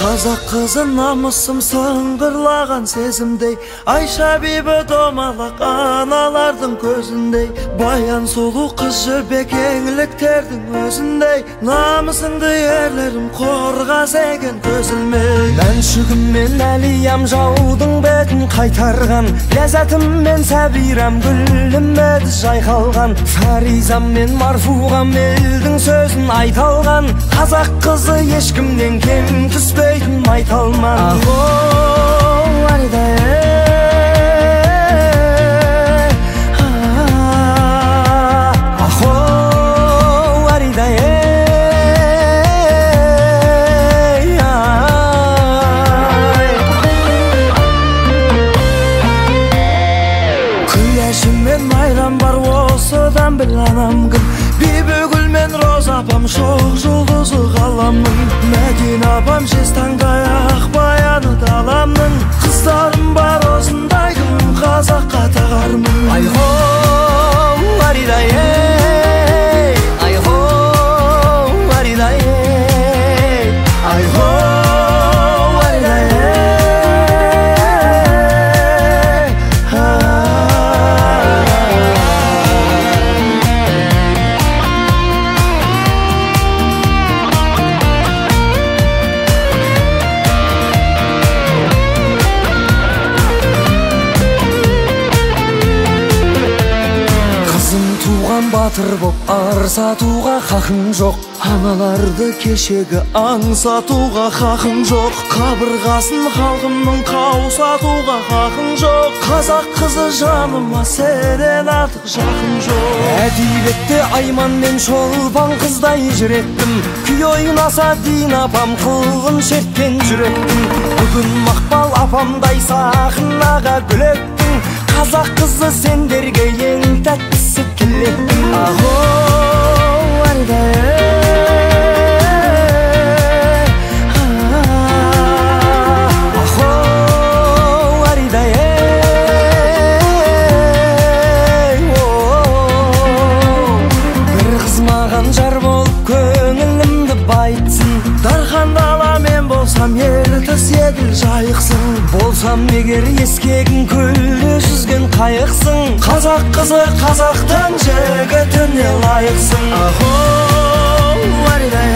Қазақ қызы намысым сыңғырлаған сезімдей, Айша бибі домалақ аналардың көзіндей, Баян сұлу қыз жібек еңліктердің өзіндей, намысыңды ерлерім қорғаса екен көз ілмей. Мәншүгім мен Әлиям жаудың бетін қайтарған, Ләззатым мен Сәбирам гүлім еді жайқалған, Фаризам мен Марфуғам елдің сөзін айта алған, Қазақ қызы ешкімнен кем түспейтін майталман. Ахо, аридай, ахо, аридай, Күләшім мен Майрам бар, осыдан біл анам кім, Бибігүл мен Роза апам шоқ жұлдызы ғаламның, Мәдина апам жез таңдай ақ баяны даламның, Қыздарым бар осындай кім қазаққа тағармын. Айхо, аридай, айхо, аридай, айхо, аридай. Батыр боп ар сатуға хақың жоқ, Аналарды кешегі аңсатуға хақың жоқ, Қабырғасын халқымның қаусатуға хақың жоқ, Қазақ қызы жаныма сенен артық жақын жоқ. Әдебиетте Айман мен Шолпан қыздай жүреттім, Күй ойнаса Дина апам қылғын шерткен жүректің, Бүгін Мақпал апамдай сахнаға гүл ектің, Қазақ қызы сендерге ең тәттісі тілектің. Ахо, аридай, ахо, аридай, бір қыз маған жар болып көңілімді байытсын, Дархан дала мен болсам Ертіс Еділ жайықсың, Болсам егер ескегін көлде жүзген қайықсың, Қазақ қызы қазақтың жігітіне лайықсың. Ахо, аридай,